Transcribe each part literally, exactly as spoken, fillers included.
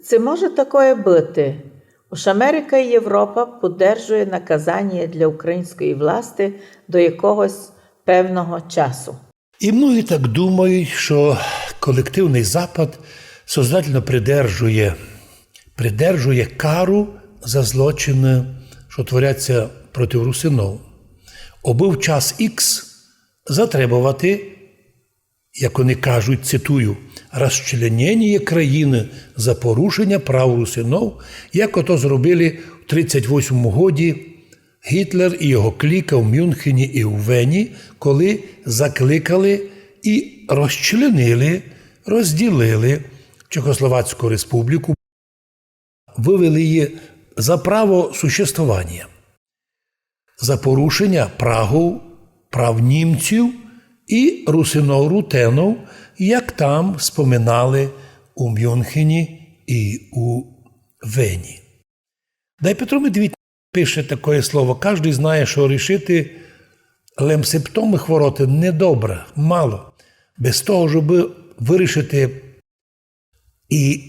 Ци може такоє быти? Уж Америка и Європа поддержує наказаніє для української власти до якогось певного часу. И многі так думають, што колективный Запад сознательно придержує, придержує кару за злочины, што творяться проти русинов. Обы в час ікс затребовати, як они кажуть, цитую, «расчленєніє країны за порушеня прав русинов», як ото зробили в тридцять восьмому годі Гітлер и його кліка в Мюнхені и в Вені, коли закликали и розчленили, розділили Чехословацьку республіку, вывели її за право существованія, за порушеня прагов, прав німців и русинов-рутенов, як там споминали у Мюнхені и у Вені. Дай Петро Медвідь пише такоє слово: «Каждый знає, што рішити лем симптомы хвороты недобре, мало, без того, жебы вырішити и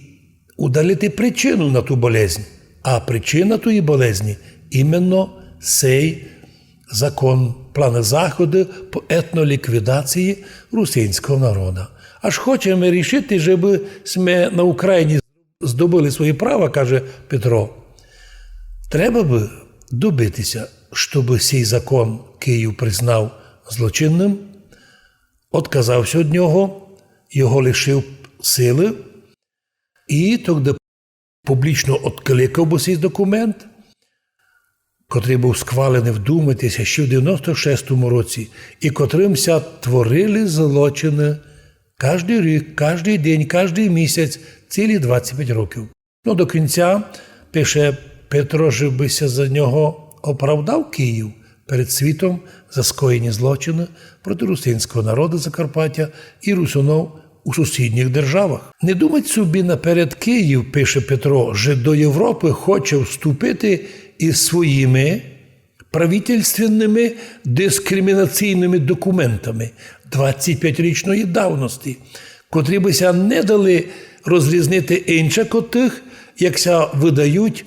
удалити причину на ту болезнь». А причина тої болезні именно сей закон, планы заходы по етноліквідації русинського народа. Аж хочеме рішити, жебы сьме на Україні здобыли свої права, каже Петро, треба бы добити ся, штобы сей закон Київ признав злочинным, одказав ся од нього, його лишив силы, и тогды публічно одкликав бы сей документ, котрый быв схваленый, вдумайте ся, ще в девяносто шестому році, и котрым ся творили злочины каждый рік, каждый день, каждый місяць, цілі двадцять пять років. Но до кінця, пише Петро, жебы ся за нього оправдав Київ перед світом за скоєні злочины проти русинського народа Закарпаття и русинов у сусідніх державах. Не думать собі наперед Київ, пише Петро, же до Європы хоче вступити из своїми правительственными дискримінаційными документами двадцять пять річної давности, котрі бы ся не дали розрізнити инчак од тых, як ся выдають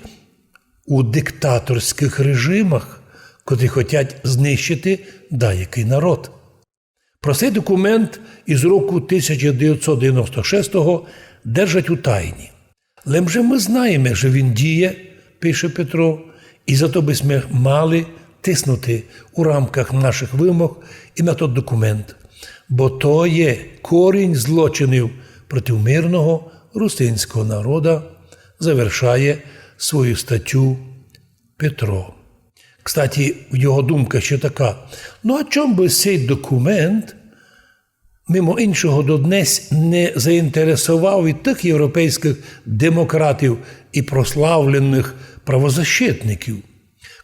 у диктаторськых режимах, котрі хотять знищити даякый народ. Про сей документ из року тисяча девятсот девяносто шестого держать у тайні. Лем же мы знаєме, же він діє, пише Петро, и зато бы сьме мали тиснути у рамках наших вымог и на тот документ. Бо то є корінь злочинів проти мирного русинського народа, завершає свою статю Петро. Кстати, його думка ще така: ну а чом бы сей документ, мимо іншого, доднесь не заінтересовав и тых європейськых демократів и прославленых правозащитників,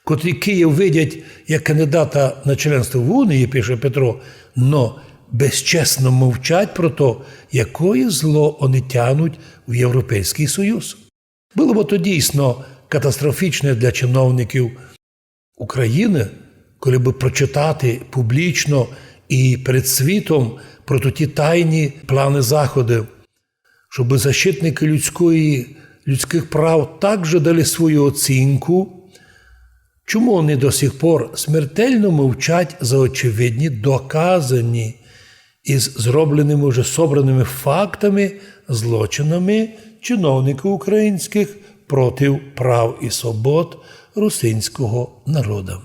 котрі Київ видять як кандидата на членство в Унії, пише Петро, но безчесно мовчать про то, якоє зло они тянуть в Європейськый Союз. Было бы то дійсно катастрофічне для чиновників Україны, коли бы прочитати публічно и перед світом про ті тайні планы заходів, штобы защитникы людської, людськых прав также дали свою оцінку, чому они до сих пор смертельно мовчать за очевидні доказані из зроблеными, уже собраными фактами, злочинами чиновників українськых проти прав и свобод русинського народа.